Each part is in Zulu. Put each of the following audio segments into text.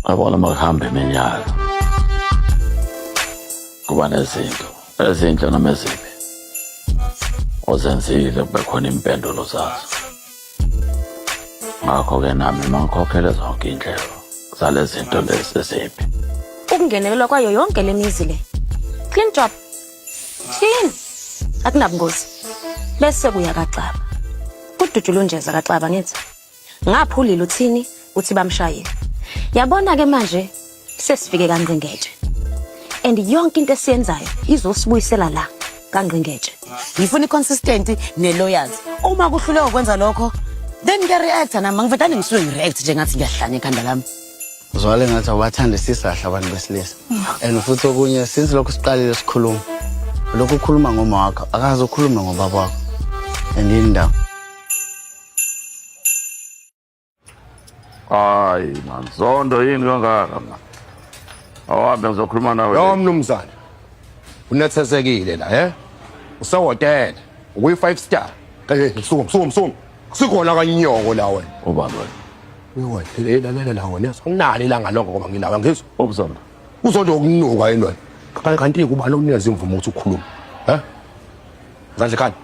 Yabona uma kuhamba iminyaka kuba nezinto ezinhle noma ezimbi ozenzile kube khona impendulo zazo. Ngakho-ke nami mangikhokhele zonke iy'ndleko zale zinto lezi ezimbi. Ukungenelelwa kwayo yonke le mizi le. Clean job. Clean. Akunabungozi. Bese kuya kaXaba. Kududula unjeza kaXaba ngithi. Ngaphulile uthini uthi bamshayile. Yabona ke manje sesifike kaNgqingetshe. And yonke into esiyenzayo izosibuyisela la kaNgqingetshe. Ngifuna i-consistent ne-loyalty. Uma kuhluleka ukwenza lokho, then ngiya-reacta nami. Angivele ngisuke ngi-react nje ngathi ngiyahlanya ekhanda lami. Uzwale ngathi awubathandisisi kahle abantu besilisa. And futhi okunye since lokhu siqalile sikhuluma, lokhu ukhuluma ngoma wakho, akaze ukhulume ngobaba wakho. And yini ndaba? Hayi man, Zondo yini kangaka man? Awuhambe ngizokhuluma nawe. Yo mnumzane. Unethezekile la, eh? Usehotela, ukuyi 5 star. Eh, sukum sukum sukum. Kusikhona kanyoko la wena. Ubani wena? Uyiwena, lalela la wena. Anginalo ilanga lonke ngoba ngilawa ngizwa. Ubuzondo. Uzondo ukunuka yini wena? Kanti kubani okunikeza imvumo ukuthi ukhulume? Eh? Zandla ekhanda.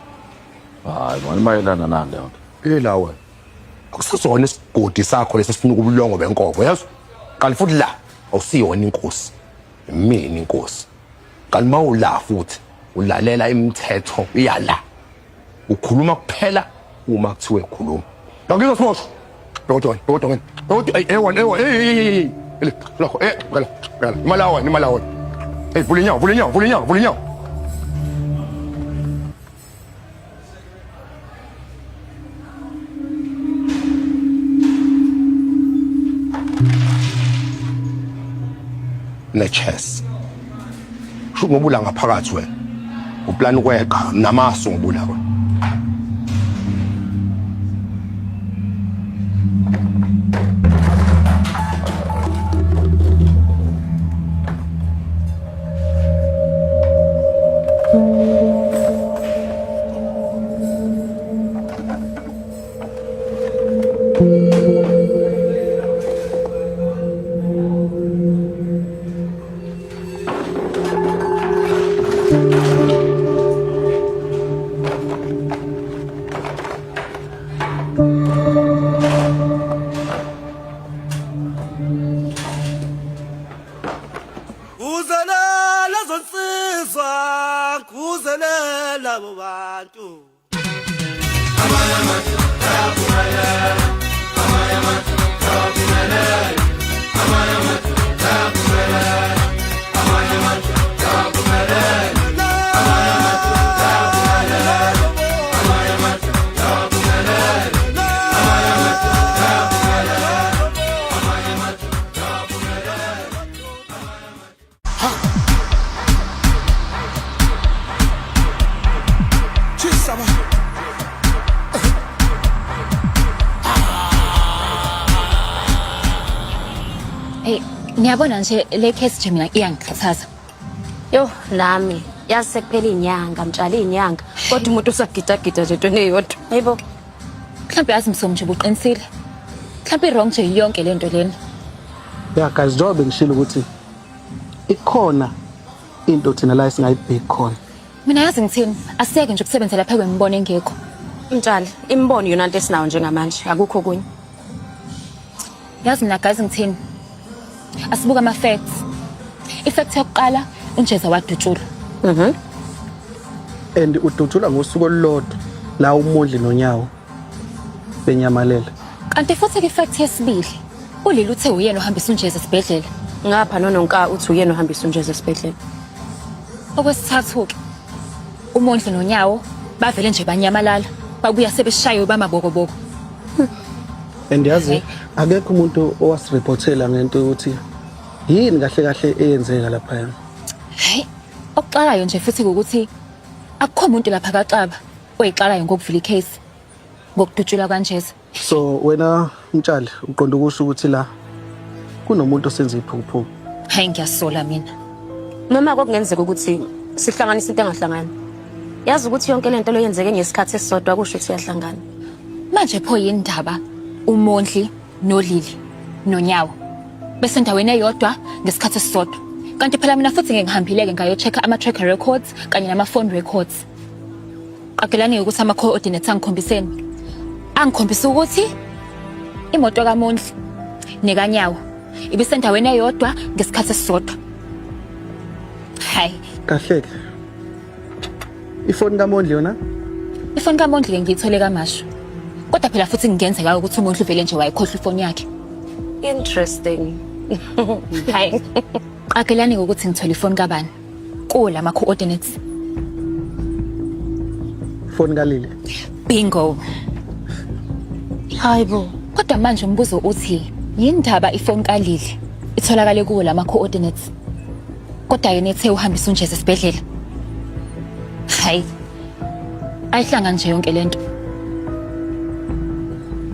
Hayi man, mayelana nani leyo nto? Ela wena. Akusizona isigodi sakho lesi esinuka ubulongo benkomo, yazi? Kanti futhi la awusiyona inkosi. Imini inkosi. Kanti mawula futhi ulalela imithetho iyala. Ukhuluma kuphela uma kuthiwe khuluma. Ngakuzwa simoshwa. Bheka bheka wena. Bheka ewa ewa hey. Lokho eh bheka bheka. Imalawa imalawa. Hey vula inyawo vula inyawo vula inyawo vula inyawo. Ne-chess sho ngoba ula ngaphakathi wena uplan ukweqa namasu ngobula wena. Kuzelela zonsizwa kuzelela bantu. Hey, niyabona nje le case nje mina iyangikhathaza. Yo nami yazi sekuphela inyanga mtshali inyanga kodwa umuntu usagidagida nje entweni eyodwa. Hayibo. Mhlawumbe yazi msomo nje ubuqinisile. Mhlawumbe i-wrong nje yonke le nto lena. Yeah guys, njengoba bengishilo ukuthi ikhona into thina la esingayibheki khona. Mina yazi ngithini, asiyeke nje ukusebenzela phezu kwemibono engekho. Mtshali, imibono yona nto esinayo njengamanje, akukho okunye. Yazi mina guys ngithini? Asibuke ama facts. I-fact yokuqala uNjeza wadutshulwa. And udutshulwa ngosuku olulodwa la uMondli noNyawo benyamalela. Kanti futhi ke i-fact yesibili uLili uthe uyena ohambisa uNjeza esibhedlela. Ngapha noNonka uthi uyena ohambisa uNjeza esibhedlela. Okwesithathu-ke uMondli noNyawo bavele nje banyamalala babuya sebeshayiwe bamabokoboko. And yazi akekho umuntu owasireport-ela ngento yokuthi yini kahle kahle eyenzeka laphaya. Hayi, okuxakayo nje futhi ukuthi akukho muntu lapha kaXaba oyixakayo ngokuvula icase ngokudutshulwa kanjeza. So wena Mtshali uqonda ukusho ukuthi la kunomuntu osenza iphukuphuku. Hayi ngiyasola mina. Noma kwakungenzeka ukuthi sihlanganise into engahlangani. Yazi ukuthi yonke lento leyenzeke ngesikhathi esisodwa kusho ukuthi iyahlangana. Manje pho yini ndaba uMondli noLili noNyawo Besendaweni eyodwa ngesikhathi esisodwa. Kanti phela mina futhi ngihambile-ke ngayo-check-a ama-tracker records kanye nama-phone records. Qagelani-ke ukuthi ama-coordinates angikhombiseni. Angikhombisa ukuthi imoto kaMondli nekanyawo ibisendaweni eyodwa ngesikhathi esisodwa. Hayi. Kahle-ke. Ifoni kaMondli yona? Ifoni kaMondli ke ngiyithole kaMashu. Kodwa phela futhi kungenzeka ukuthi uMondli uvele nje wayikhohlwa ifoni yakhe. Interesting. Hayi. Qagelani ukuthi ngithole ifoni kabani? Kuwo lama coordinates. Ifoni kaLili. Bingo. Hayibo. Kodwa manje umbuzo uthi yindaba ifoni kaLili itholakale kuwo lama coordinates? Kodwa yena ethe uhambisa uNjezi esibhedlela. Hayi. Ayihlangani nje yonke lento.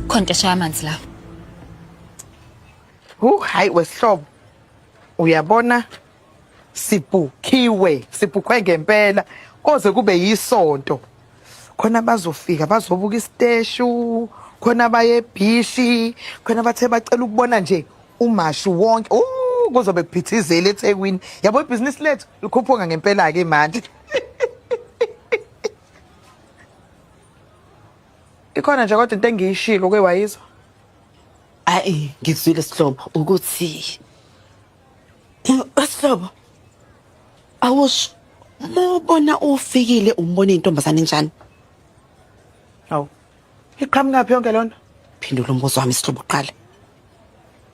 Khonto eshaya amanzi la. Hu hayi wesihlobo. Uyabona sibhukhiwe, sibhukhwe ngempela koze kube yisonto. Khona bazofika bazobuka isiteshu, khona baye ebhishi, khona bathe bacela ukubona nje umashu wonke. Uh kuzobe kuphithizela eThekwini. Yabo ibhizinisi lethu likhuphuka ngempela ke manje. Ikhona nje kodwa into engiyishilo ke wayizwa. Ayi ngikuzwile sihlobo ukuthi Sihlobo awusho mawubona ufikile umbona intombazane enjani? Hawu. Iqhamukaphi yonke lona? Phendula umbuzo wami sihlobo kuqala.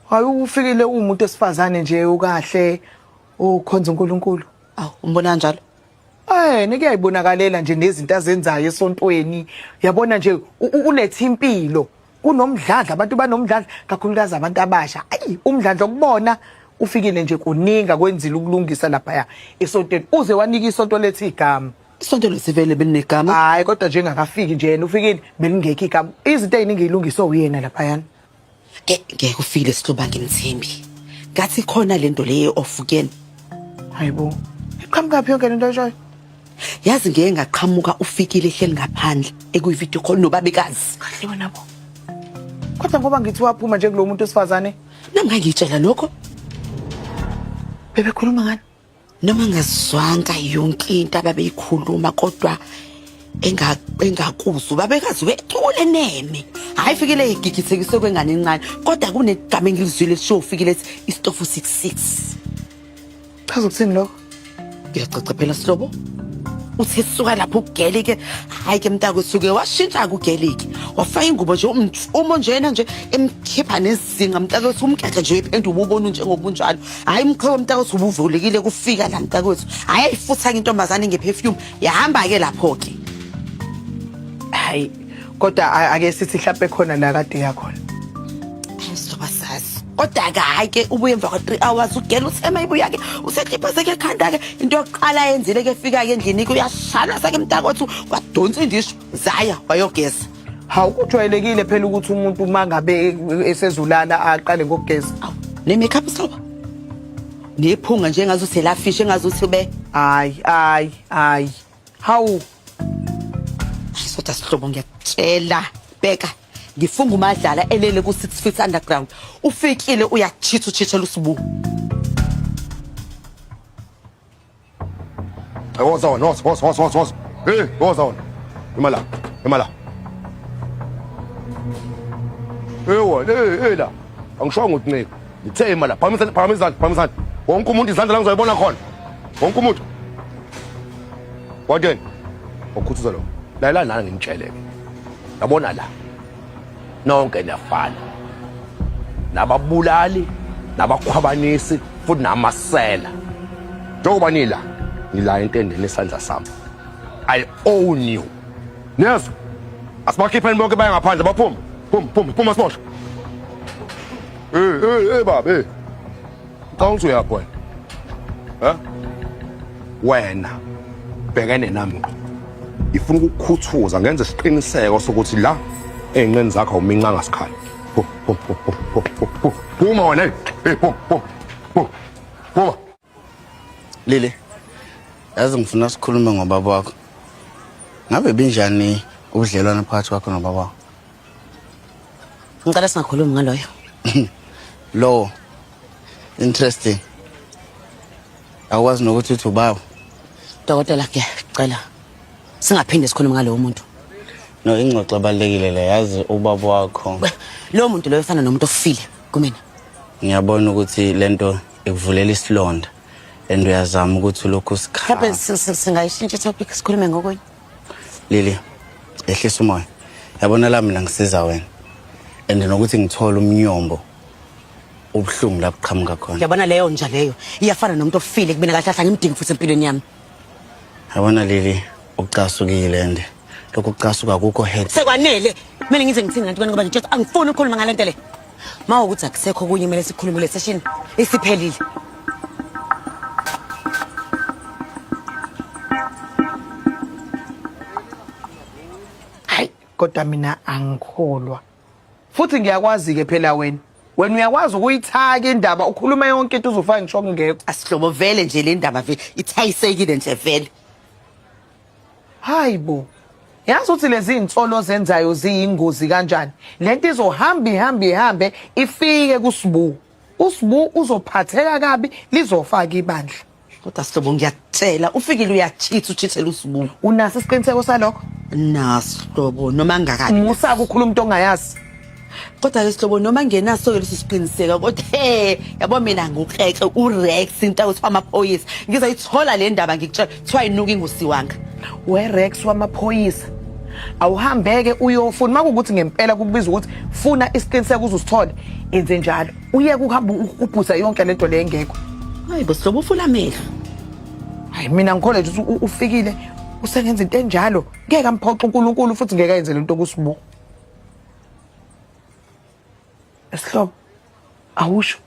Hayi ufikile umuntu esifazane nje ukahle ukhonza uNkulunkulu. Awu umbona kanjalo? Eh nikuyayibonakalela nje nezinto azenzayo esontweni. Yabona nje uletha impilo. Kunomdlandla abantu banomdlandla kakhulukazi abantu abasha. Ayi umdlandla okubona ufikile nje kuningi akwenzile ukulungisa lapha esontweni. Uze wanika isonto lethu igama. Isonto lesivele belinegama. Hayi kodwa nje engakafiki nje yena ufikile belingekho igama. Izinto eziningi ilungiswe uyena laphayana. Ke ngeke ufikile sihloba ngimthembi. Ngathi khona lento leyo off kuyena. Hayibo. Iqhamukaphi yonke lento oyishoyo? Yazi ngeke ngaqhamuka ufikile ehleli ngaphandle ekuyi video call nobabekazi. Kahle wena bo. Kodwa ngoba ngithi waphuma nje kulo muntu wesifazane. Nami ngangitshela lokho. Bebekhuluma ngani? Noma ngazwanga yonke into ababeyikhuluma kodwa engakuzwa babekazi wecule neme hayi fikile igigithekise kwengane encane kodwa kunegama engilizwile lishiwo ufikile ethi isitofu 66 Chaza ukuthini lokho? Kuyacaca phela sihlobo. Uthe suka lapho ugeli ke hayi ke mntakwethu ke washintsha kugeli ke wafaka ingubo nje umthumo njena nje emkhipha nezinga mntakwethu umkekhe nje ephenduka ubona njengobunjalo hayi umqheko mntakwethu ubuvulekile kufika la mntakwethu hayi ayifutha ke intombazane ngeperfume yahamba ke lapho ke Hayi kodwa ake sithi mhlawumbe khona la kade yakhona. Sizoba sazi kodwa ke hayi ke ubuye emva kwa-3 hours ugela uthema ibuya ke usekhipha seke ekhanda ke into yokuqala ayenzile ke fika ke endlini ke uyashala sake mntakwethu wadonsa indisho zaya wayogeza. Hawu kujwayelekile phela ukuthi umuntu uma ngabe esezulala aqale ngokugeza. Awu ne-makeup sihlobo nephunga nje engazuthi elafisha engazuthi ube Hayi hayi hayi. Hawu Sodwa sihlobo ngiyakutshela bheka ngifunga umadlala elele ku 6 feet underground ufikile uyachitha uchithela usibu Woza wena, woza, woza, woza, woza, woza. Hey, woza wena. Ima la, ima la. Hey wena, hey, hey la. Angishongo ukuthi ncika. Ngithe ima la. Phakamisa, phakamisa izandla, phakamisa izandla. Wonke umuntu izandla la ngizoyibona khona. Wonke umuntu. Wadeni. Ukhuthuza lo. Lalela nani ngimtshele ke. Yabona la. Nonke niyafana. Nababulali, nabakhwabanisi futhi namasela. Njengoba nila, nila entendeni esandla sami. I own you. Niyezwa? Asibakhipheni bonke baye ngaphandle baphume. Phuma, phuma, phuma siboshwe. Hey, hey, hey baba, hey. Ngicabanga ukuthi uyaphi wena. Ha? Wena bhekene nami ngqo. Ifuna ukukhuthuza ngenze isiqiniseko sokuthi la ey'nqeni zakho awumincanga sikhala. Phuma wena, hey, phuma, phuma, phuma. Phuma. Lili, yazi ngifuna sikhulume ngobaba wakho. Ngabe binjani ubudlelwano phakathi kwakho nobaba wakho? Ngicela singakhulumi ngaloyo. Lowo. Interesting. Awukwazi nokuthi uthi ubaba. Dokotela ngiyacela singaphinde sikhulume ngalowo muntu. No, ingxoxo ebalulekile le yazi ubaba wakho. Lowo muntu loyo ufana nomuntu ofile kumina. Ngiyabona ukuthi lento ikuvulela isilonda and uyazama ukuthi ulokhu Mhlawumbe usikhala. singayishintsha i-topic sikhulume ngokunye. Lili, ehlisa umoya. Yabona la mina ngisiza wena. And nokuthi ngithole umnyombo ubuhlungu lapho qhamuka khona. Yabona leyo nja leyo iyafana nomuntu ofile kumina kahle kahle angimdingi futhi empilweni yami. Yabona Lili, ucasukile and lokhu kucasuka akukho head. Sekwanele. Kumele ngize ngithini kanti ngoba ngitshela angifuni ukukhuluma ngale nto le. Uma ukuthi akusekho okunye kumele sikhulume kule session isiphelile. Hayi, kodwa mina angikholwa. Futhi ngiyakwazi-ke phela wena. Wena uyakwazi ukuyithaka indaba ukhuluma yonke into uzofaka ngisho kungekho. Asihlobo vele nje le ndaba vele ithayisekile nje vele. Hayi bo. Yazi ukuthi lezi insolo ozenzayo ziyingozi kanjani. Lento izohamba ihambe ihambe ifike kuSibu. USibu uzophatheka kabi lizofaka ibandla. Kodwa sihlobo ngiyakutshela ufikile uyachitha uchithela uSibu. Unaso isiqiniseko salokho? Naso sihlobo noma ngingakabi. Musa ukukhuluma into ongayazi. Kodwa ke sihlobo noma ngenaso ke leso siqiniseko kodwa he yabo mina ngukreke uRex into kuthiwa amaphoyisa ngizoyithola le ndaba ngikutshela kuthiwa inuka ingusiwanga. We Rex wamaphoyisa. Awuhambeke uyofuna makukuthi ngempela kukubiza ukuthi funa isiqiniseko uzusithole enze njalo. Uyeke ukuhamba ubhuza yonke lento le engekho. Hayi bo sihlobo ufuna amehlo. Hayi mina ngikholwa nje ukuthi ufikile usengenza into enjalo ngeke amphoxe uNkulunkulu futhi ngeke ayenze lento kuSibu. Sihlobo awusho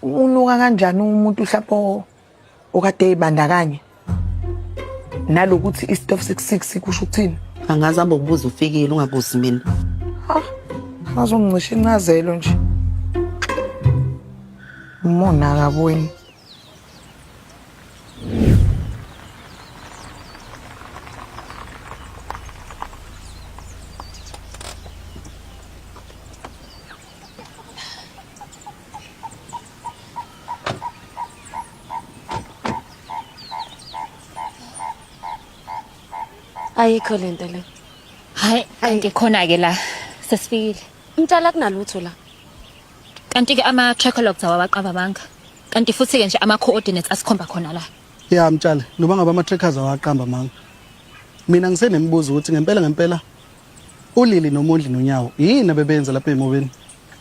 unuka kanjani umuntu mhlawumbe okade eyibandakanye nalokuthi i-stop 66 kusho ukuthini? Angazi hamba ubuza ufikile ungabuzi mina. Ha, azongicisha incazelo nje. Umona kabweni. Ayikho lento le. Hayi, kanti khona-ke la sesifikile. Mtshali akunalutho la. Kanti-ke ama-tracker logs awawaqamba amanga. Kanti futhi-ke nje ama-coordinates asikhomba khona la. Ya mtshali, noma ngabe ama-trackers awaqamba amanga. Mina ngisenemibuzo ukuthi ngempela ngempela uLili noMondli noNyawo yini abebenza lapha emobeni?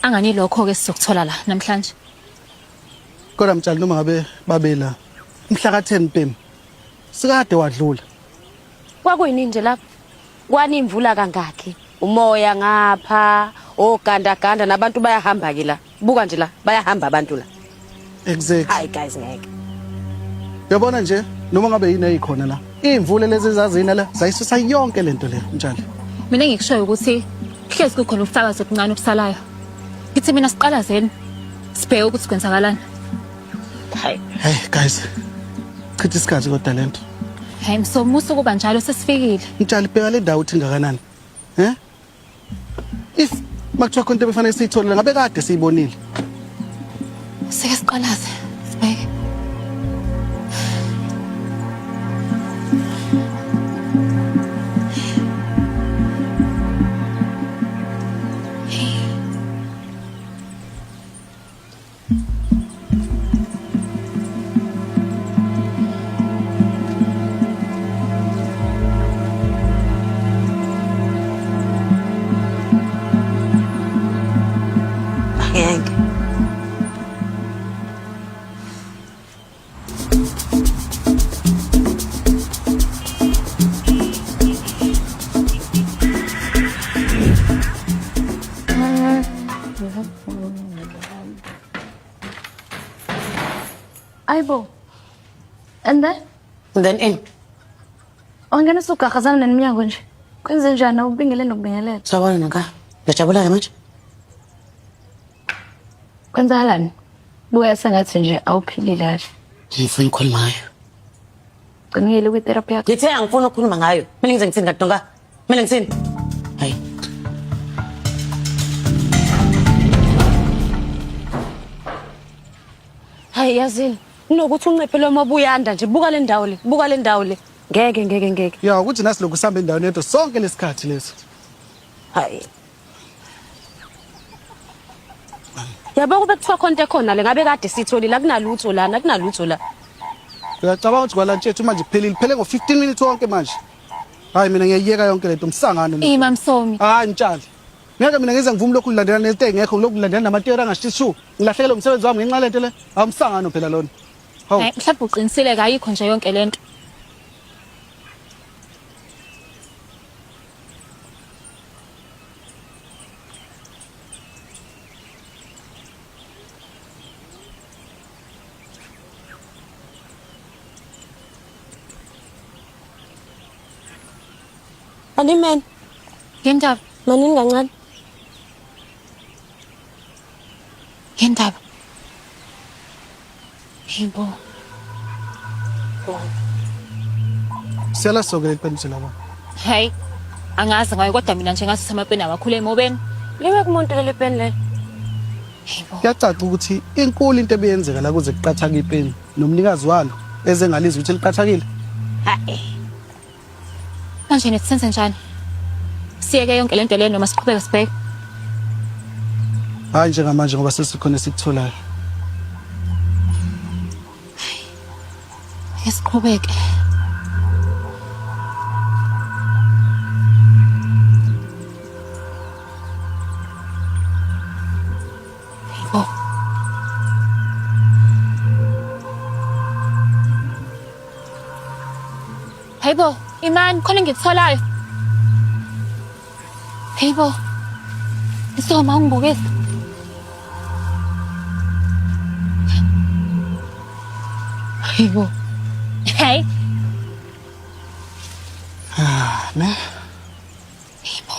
Angani lokho-ke sizokuthola la namhlanje. Kodwa mtshali noma ngabe babela mhla ka-10 pm sikade wadlula. Kwakuyini nje lapho? Kwani imvula kangakhi? Umoya ngapha, ogandaganda nabantu bayahamba ke la. Buka nje la, bayahamba abantu la. Exactly. Hayi guys ngeke. Uyabona nje noma ngabe yini eyikhona la. Iy'mvula lezi ezazina la zayisusa yonke lento le mtshali. Mina engikushoyo ukuthi hlezi kukhona ubufakazi obuncane obusalayo. Ngithi mina siqalazeni sibheke ukuthi kwenzakalani. Hayi. Hey guys. Chitha isikhathi kodwa lento. Hayi msomusa ukuba njalo sesifikile. Mtshali bheka le ndawo uthi ingakanani. Eh? If makuthiwa khona into ebefanele siyitholile ngabe kade siyibonile. Sike siqalaze sibheke. Ngeke. Ayibo. And then? And then in. Wangena usugahazana neminyango nje. Kwenze njani awubingelele nokubingelela? Sawubona Nonka. Ngiyajabula-ke manje. Kwenzakalani? Buka sengathi nje awuphilile kahle. Ngifuna ukukhuluma ngayo. Qinile kwi-therapy yakho. Ngithe angifuni ukukhuluma ngayo. Kumele ngize ngithini kanti Nonka? Kumele ngithini? Hayi. Hayi yazini, kunokuthi unciphe lo moba uyanda nje. Buka le ndawo le, buka le ndawo le. Ngeke ngeke ngeke. Ya ukuthi nasilokhu sihamba endaweni yedwa sonke lesikhathi leso. Hayi. Yabo kube kuthiwa khona into ekhona le ngabe kade sitholile akunalutho lana akunalutho la. Uyacabanga ukuthi kwalantshi yethu manje kuphelile phele ngo-15 minutes wonke manje. Hayi mina ngiyayiyeka yonke lento umsangano. Ey mamsomi. Hayi mtshali. Ngeke mina ngize ngivume lokhu kulandela nento engekho lokhu kulandela namatera angashisi shu. Ngilahlekelwe umsebenzi wami ngenxa lento le. Awumsangano phela lona. Hawu. Hayi mhlawumbe uqinisile kayikho nje yonke lento. Animeni. Ngendaba. Manini kancane. Ngendaba. Yebo. Siyala soke leqiniso labo. Hey. Angazi ngayo kodwa mina nje ngathi amapeni awakhule emobeni. Liwe kumuntu leli peni leli. Kuyacaca ukuthi inkulu into ebiyenzeka la kuze kuqathake ipeni nomnikazi walo ezengalizwa ukuthi liqathakile. Hayi. Manje nithi senze njani? Siyeke yonke lento le noma siqhubeke sibheke? Hayi njengamanje ngoba sesikhona esikutholayo. Ake siqhubeke. Hayibo. Hayibo, Imani khona engikutholayo. Hayibo. Isoma ungibukisa. Hayibo. Hey. Ah, ne? Hayibo.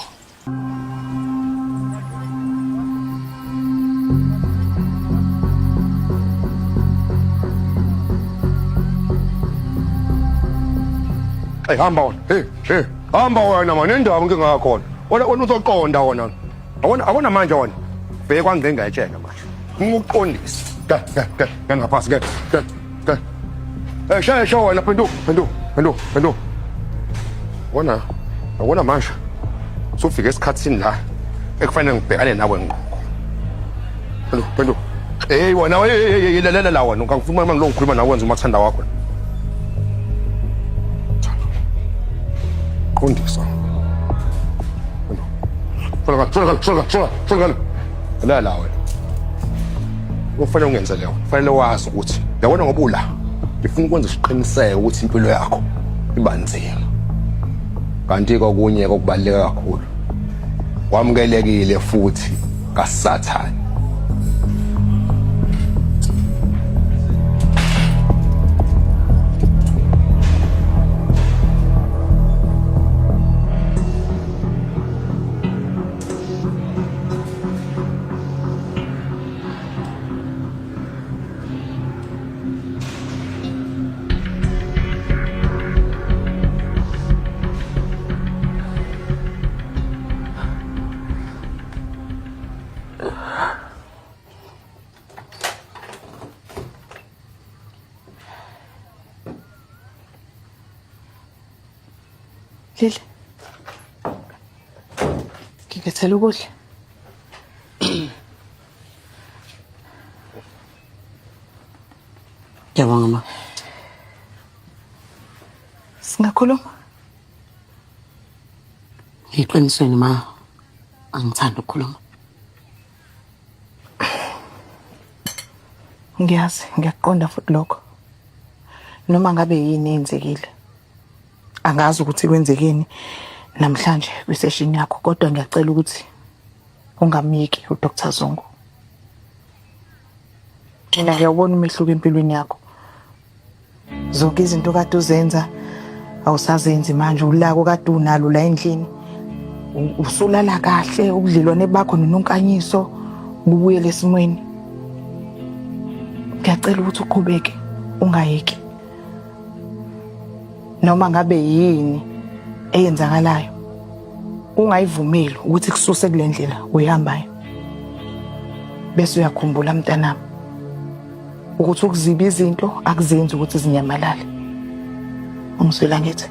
Hey hamba wena. Hey, hey. Hamba wena man, indaba inkinga yakhona. Wena wena uzoqonda wena. Awona awona manje wena. Bheka kwangengayitshela manje. Ngikuqondise. Ke ke ke, ke ngaphansi ke. Ke ke. Eh shesha wena phenduka, phenduka, phenduka, phenduka. Wona awona manje. Sofika esikhathini la ekufanele ngibhekane nawe ngqo. Phenduka, phenduka. Hey wena, hey hey lalela la wena, ngifuna uma ngilokhu ngikhuluma nawe wenza umathanda wakho. Qondisa. Shona shona shona shona shona. La la wena. Ufanele ungenze leyo. Ufanele wazi ukuthi yabona ngoba ula ngifuna ukwenza isiqiniseko ukuthi impilo yakho iba nzima. Kanti kokunye okubaluleke kakhulu wamukelekile futhi kaSathane. Lili. Ngilethela ukudla. Ngiyabonga ma. Singakhuluma? Eqinisweni ma angithandi ukukhuluma. Ngiyazi, ngiyakuqonda futhi lokho. Noma ngabe yini eyenzekile. Angazi ukuthi kwenzekeni namhlanje kwisession yakho kodwa ngiyacela ukuthi ungamyeki uDr Zungu. Mina ngiyawubona umehluko empilweni yakho. Zonke izinto kade uzenza awusazenzi manje ulaka okade unalo la endlini. Usulala kahle ubudlelwane bakho noNonkanyiso bubuyele esimweni. Ngiyacela ukuthi uqhubeke ungayeki. Noma ngabe yini eyenzakalayo ungayivumeli ukuthi kususe kule ndlela uyihambayo. Bese uyakhumbula mntanami. Ukuthi ukuziba izinto akuzenzi ukuthi zinyamalale. Ungizwela ngithi.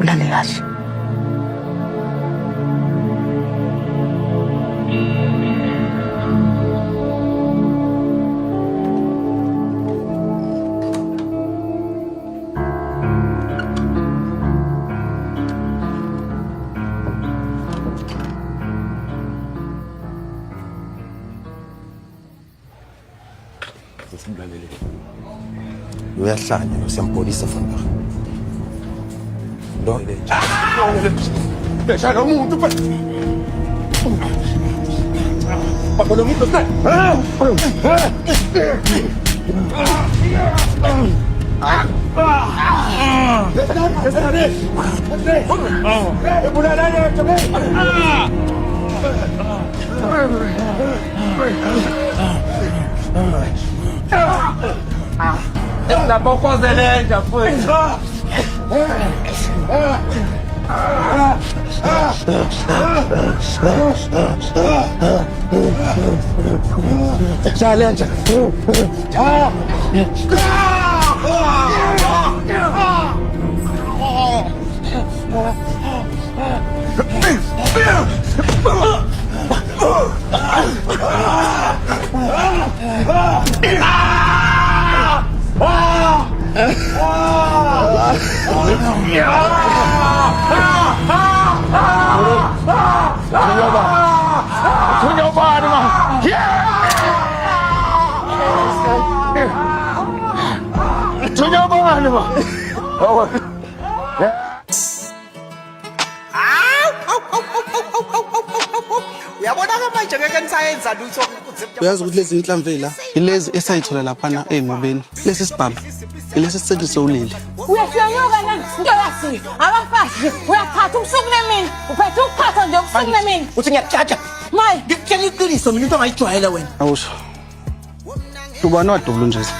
Ulale kahle. Uyahlanya lo siyampolisa vandag. Lo Deixa lo muntu pa. Bamba lo muntu Uyabona-ke manje ngeke nisayenza lutho. Uyazi ukuthi lezi inhlamvu la ilezi esayithola laphana ey'ngubeni. Lesi sibhamu ilesi sisetshenziswe ulili. Uyasiyanyuka nani into yasiyo abafazi uyaphatha ubusuku nemini uphethe ukuphatha nje ubusuku nemini. Uthi ngiyakujaja. Maye Ngikutshela iqiniso mina into ongayijwayela wena. Awusho. Ubani wadubula unjezi?